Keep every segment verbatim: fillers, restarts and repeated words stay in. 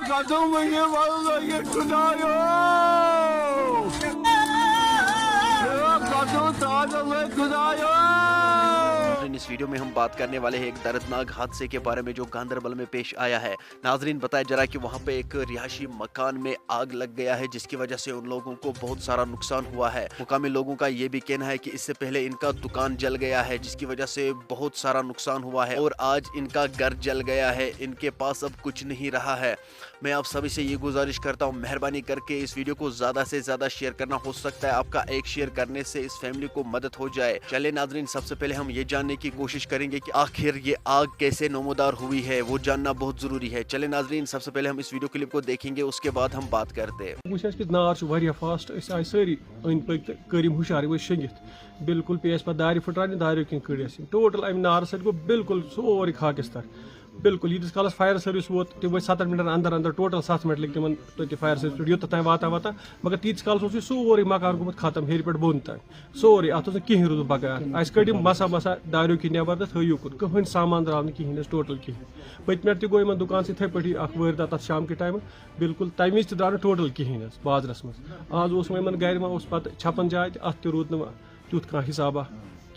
قدم یہ واللہ یہ خدایو۔ قدم تعالی خدایو۔ ناظرین، اس ویڈیو میں ہم بات کرنے والے ہیں ایک دردناک حادثے کے بارے میں جو گاندربل میں پیش آیا ہے۔ ناظرین، بتایا جا رہا ہے کہ وہاں پہ ایک رہائشی مکان میں آگ لگ گیا ہے، جس کی وجہ سے ان لوگوں کو بہت سارا نقصان ہوا ہے۔ مقامی لوگوں کا یہ بھی کہنا ہے کہ اس سے پہلے ان کا دکان جل گیا ہے، جس کی وجہ سے بہت سارا نقصان ہوا ہے اور آج ان کا گھر جل گیا ہے، ان کے پاس اب کچھ نہیں رہا ہے۔ میں آپ سبھی سے یہ گزارش کرتا ہوں، مہربانی کر کے اس ویڈیو کو زیادہ سے زیادہ شیئر کرنا۔ ہو سکتا ہے آپ کا ایک شیئر کرنے سے اس فیملی کو مدد ہو جائے۔ چلے ناظرین، سب سے پہلے ہم یہ جاننے کی کوشش کریں گے کہ آخر یہ آگ کیسے نمودار ہوئی ہے، وہ جاننا بہت ضروری ہے۔ چلے ناظرین، سب سے پہلے ہم اس ویڈیو کلپ کو دیکھیں گے، اس کے بعد ہم بات کرتے ہیں۔ وٕچھ اَسہِ کہِ نار چھُ واریاہ فاسٹ، أسۍ آے سٲری أنٛدۍ پٔکۍ تہٕ کٔرۍ یِم ہُشار، یِم ٲسۍ شٔنٛگِتھ۔ بالکل پیٚیہِ اَسہِ پَتہٕ دارِ پھٕٹراونہِ، داریو کِنۍ کٔڑۍ اَسہِ یِم۔ ٹوٹل اَمہِ نارٕ سۭتۍ گوٚو بالکل سورُے خاکستر۔ بالکل ییٖتِس کالَس فایر سٔروِس ووت، تِم وٲتۍ سَتَن مِنٹَن اَندَر اَندَر، ٹوٹل سَتھ مِنٹ لٔگۍ تِمَن توتہِ فایر سٔروِس پٮ۪ٹھ یوٚت تام واتان واتان۔ مگر تیٖتِس کالَس اوس یہِ سورُے مکان گوٚمُت ختم، ہیٚرِ پٮ۪ٹھ بۄن تام۔ سورُے، اَتھ اوس نہٕ کِہیٖنۍ روٗدمُت بکار۔ اَسہِ کٔڑۍ یِم مسا مسا داریو کِنۍ نٮ۪بر تہٕ تھٲیِو یُکُن۔ کٕہٕنۍ سامان درٛاو نہٕ کِہیٖنۍ حظ، ٹوٹل کِہیٖنۍ۔ پٔتمہِ لٹہِ تہِ گوٚو یِمن دُکانسٕے یِتھَے پٲٹھی اَکھ وٲرۍ دَتھ تَتھ شام کہِ ٹایمہٕ۔ بالکل تَمہِ وِزِ تہِ درٛاو نہٕ ٹوٹل کِہیٖنۍ حظ بازرَس منٛز۔ آز اوس وۄنۍ یِمن گرِ ما اوس پَتہٕ چھَپن جاے تہِ، اَتھ تہِ روٗد نہٕ وۄنۍ تیُتھ کانٛہہ حِسابا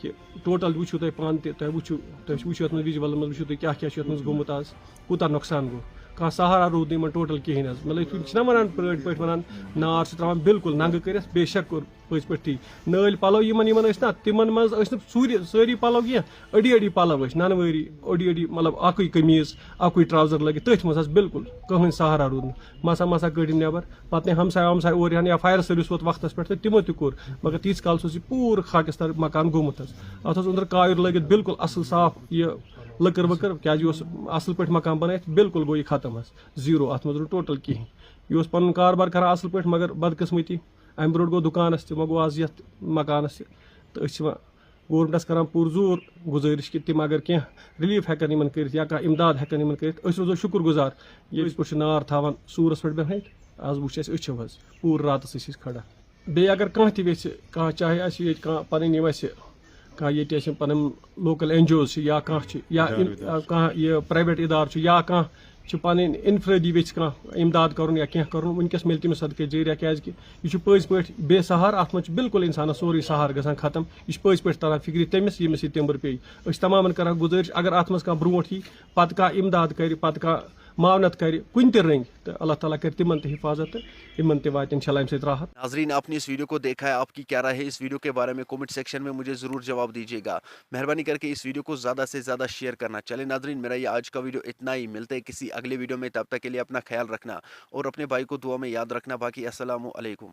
کہِ ٹوٹل وٕچھِو تُہۍ پانہٕ تہِ، تۄہہِ وٕچھِو، تۄہہِ وٕچھِو اَتھ منٛز وِجوَلَن منٛز وٕچھِو تُہۍ کیٛاہ کیٛاہ چھُ اَتھ منٛز گوٚمُت آز، کوٗتاہ نۄقصان گوٚو۔ کانٛہہ سہارا روٗد نہٕ یِمن ٹوٹل کِہیٖنۍ حظ۔ مطلب یِتھ کٔنۍ چھِنہ وَنان پرٛٲنۍ پٲٹھۍ وَنان، نار چھِ ترٛاوان بالکل ننٛگہٕ کٔرِتھ، بے شک کوٚر پٔزۍ پٲٹھۍ تی۔ نٲلۍ پَلو یِمَن یِمَن ٲسۍ نہ، تِمَن منٛز ٲسۍ نہٕ سوٗرِ سٲری پَلو کینٛہہ، أڑی أڑی پَلو ٲسۍ، نَنہٕ وٲری أڑی أڑی، مطلب اَکُے قمیٖض، اَکُے ٹرٛاوزَر لٲگِتھ، تٔتھۍ منٛز حظ بالکل کٕہٕنۍ سہارا روٗد نہٕ۔ مَسا مَسا کٔڑِم نٮ۪بَر، پَتہٕ نَے ہمساے ومساے اورٕ یِہَن یا فایر سٔروِس ووت وقتَس پٮ۪ٹھ تہٕ تِمو تہِ کوٚر، مگر تیٖتِس کالَس اوس یہِ پوٗرٕ خاکستر مکان گوٚمُت حظ۔ اَتھ اوس أنٛدرٕ کایُر لٲگِتھ بالکل اَصٕل صاف یہِ لٔکٕر ؤکٕر، کیٛازِ یہِ اوس اَصٕل پٲٹھۍ مکان بَنٲیِتھ، بالکل گوٚو یہِ ختم حظ، زیٖرو، اَتھ منٛز روٗد ٹوٹل کِہیٖنۍ۔ یہِ اوس پَنُن کاربار کَران اَصٕل پٲٹھۍ، مگر بدقٕسمتی اَمہِ برونٛٹھ گوٚو دُکانَس تہِ، وۄنۍ گوٚو آز یَتھ مکانَس تہِ۔ تہٕ أسۍ چھِ وۄنۍ گورمنٹَس کَران پوٗرٕ زور گُزٲرِش کہِ تِم اگر کینٛہہ رِلیٖف ہٮ۪کَن یِمَن کٔرِتھ یا کانٛہہ اِمداد ہٮ۪کَن یِمَن کٔرِتھ، أسۍ روزو شُکُر گُزار۔ ییٚتہِ پٲٹھۍ چھُ نار تھاوان سوٗرَس پٮ۪ٹھ بیٚہوان، آز وٕچھ اَسہِ أچھو حظ، پوٗرٕ راتَس ٲسۍ أسۍ کھڑا۔ بیٚیہِ اگر کانٛہہ تہِ یژھِ، کانٛہہ چاہے اَسہِ ییٚتہِ کانٛہہ پَنٕنۍ یِم اَسہِ کانٛہہ ییٚتہِ اَسہِ یِم پَنٕنۍ لوکَل این جی اوز چھِ یا کانٛہہ چھِ یا اِدارٕ اِن- وِدارٕ۔ کانٛہہ یہِ پرٛایویٹ اِدارٕ چھُ یا کانٛہہ چھُ پَنٕنۍ اِنفرٲدی ویٚژھِ کانٛہہ اِمداد کَرُن یا کینٛہہ کَرُن، وٕنکیٚس مِلہِ تٔمِس صدقے جٲریہ، کیٛازِکہِ یہِ چھُ پٔزۍ پٲٹھۍ بے سہارٕ، اَتھ منٛز چھُ بالکل اِنسانَس سورُے سہارٕ گژھان ختم۔ یہِ چھُ پٔزۍ پٲٹھۍ تَران فِکرِ تٔمِس ییٚمِس یہِ تِمبٕر پیٚیہِ۔ أسۍ چھِ تمامَن کَران گُزٲرِش، اگر اَتھ منٛز کانٛہہ برونٛٹھ یی، پَتہٕ کانٛہہ اِمداد کَرِ، پَتہٕ کانٛہہ معاونت کَرِ کُنہِ تہِ رٔنٛگۍ، تہٕ اللہ تعالیٰ کَرِ تِمَن تہِ حِفاظت تہٕ یِمَن تہِ واتہِ اِنشاء اللہ اَمہِ سۭتۍ راحت۔ ناظرین، آپ نے اس ویڈیو کو دیکھا ہے، آپ کی کیا رائے ہے اس ویڈیو کے بارے میں؟ کمنٹ سیکشن میں مجھے ضرور جواب دیجیے گا۔ مہربانی کر کے اس ویڈیو کو زیادہ سے زیادہ شیئر کرنا۔ چلے ناظرین، میرا یہ آج کا ویڈیو اتنا ہی، ملتے ہیں کسی اگلے ویڈیو میں، تب تک کے لیے اپنا خیال رکھنا اور اپنے بھائی کو دعا میں یاد رکھنا۔ باقی السلام علیکم۔